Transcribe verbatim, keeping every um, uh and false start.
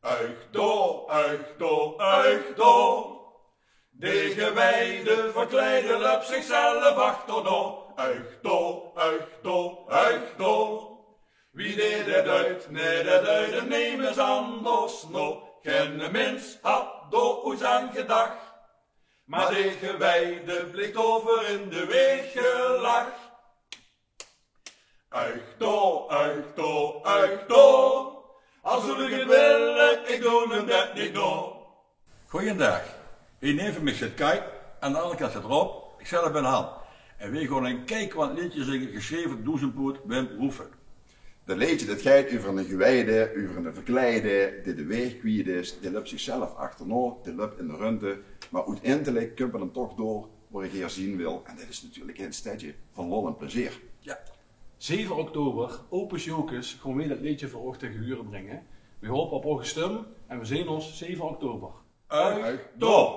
Uch dao, uch dao, uch dao. De gewijde verkleide löp zichzelf achterna. Uch dao, uch dao, uch dao. Wie deej det oet? Nae, det duide nemes anders nog. Geine mins had dao oets aan gedach. Maar de gewijde bleef over in de weeg gelag. Uch dao, uch dao, uch dao. Al zult geej het wille, ik doon 'm det neet nao. Goeiendaag. Hie neve mich zit Kai, aan de andere kant zit Rob, ikzelf bin Han. En weej gaon ein kiekwaand leedje zinge, gesjreve door Doezendpoot Wim Roefen. Det leedje det geit euver eine gewijde, euver eine verkleide, dae de weeg kwiet is, dae löp zichzelf achterna, dae löp in de runde, maar oeteindelik kump 'r dan toch door wao 'r haer zien wil. En det is natuurlik in 't stedje van lol en plezeer. Ja. Zeve oktober, Opus Jocus, gaon weej det leedje veur uch te gehure bringe. Weej hope op uch stum en weej zeen ós zeve oktober. Uch dao.